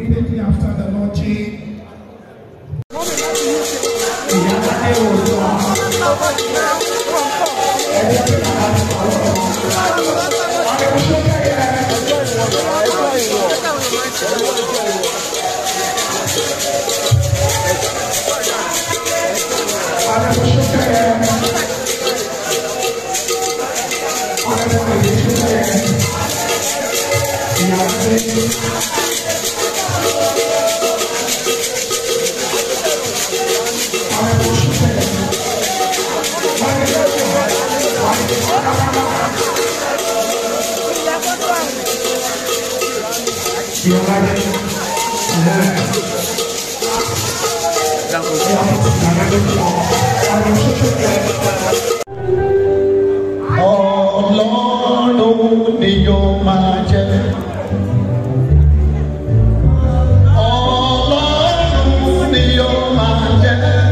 immediately after the launching. Oh Lord, only your majesty. Oh Lord, only your majesty.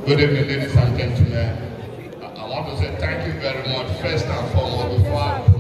Good evening, ladies and gentlemen. I want to say thank you very much, first and foremost, before